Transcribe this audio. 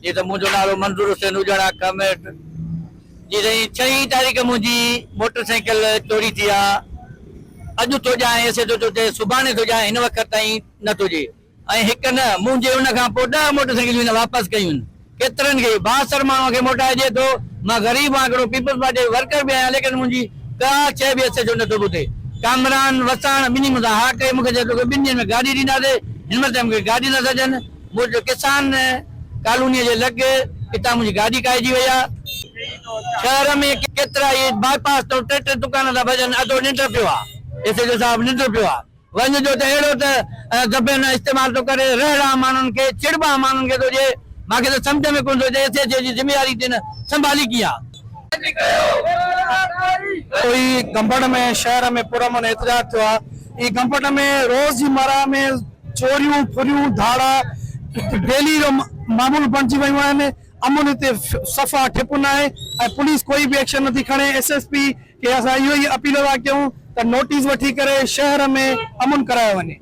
جي ته منهنجو نالو منظور حسين اجڙ آ ڪامريڊ جي سائين ڇهين تاريخ منهنجي موٽر سائيڪل چوري ٿي آ اڄ ٿو ڄائين ايس ايچ او ٿو چئي سڀاڻي ٿو ڄائين هن وقت تائين نه ٿو ڄي ۽ هڪ نه منهنجي ان کان پوء ڏهه موٽر سائيڪلون هن واپس ڪيون آهن ڪيترن کي بااثر ماڻهو کي موٽائي ڏئي ٿو مان غريب آهيان هڪڙو پيپلز پارٽي جو ورڪر به آهيان ليڪن منهنجي ڪا شيء به ايس ايچ او نٿو ٻڌي ڪامران وساڻ ٻنهي مون سان ها ڪئي مون کي چئي توکي ٻن ڏينهن ۾ گاڏي ڏينداسين هن مهل تائين مون کي گاڏي نٿا ڏين منهنجو ڪسان ڪالونيء جي لڳ اتان منهنجي گاڏي ڪاهجي وئي آهي. شهر ۾ ڪيترا ئي باء پاس تان ٽي ٽي دڪان ٿا ڀڄن اڌو ننڊ پيو آهي ايس ايچ او صاحب ننڊ پيو آهي. وڃ جو ته اهڙو ته زبين استعمال ٿو ڪري، رهڙا ماڻهن کي، چڙٻا ماڻهن کي ٿو ڏئي، مان کي ته سمجهه ۾ ڪونه ٿو اچي ايس ايچ اي جي ذميواري تي نه سنڀالي ڪيئن آ. هي گمبٽ ۾ شهر ۾ پرامن احتجاج ٿيو آهي هي گمبٽ ۾ روز جي مرا ۾ چوريون ڦريون ڌاڙا ڊيلي جو معمول بڻجي ويون آهن امن هتي صفا ٺپ ناهي ۽ پوليس ڪوئي به ايڪشن نٿي کڻي ايس ايس پي کي اسان اهو ئي اپيل ٿا ڪيون ته نوٽيس وٺي ڪري شهر ۾ امن ڪرايو وڃي.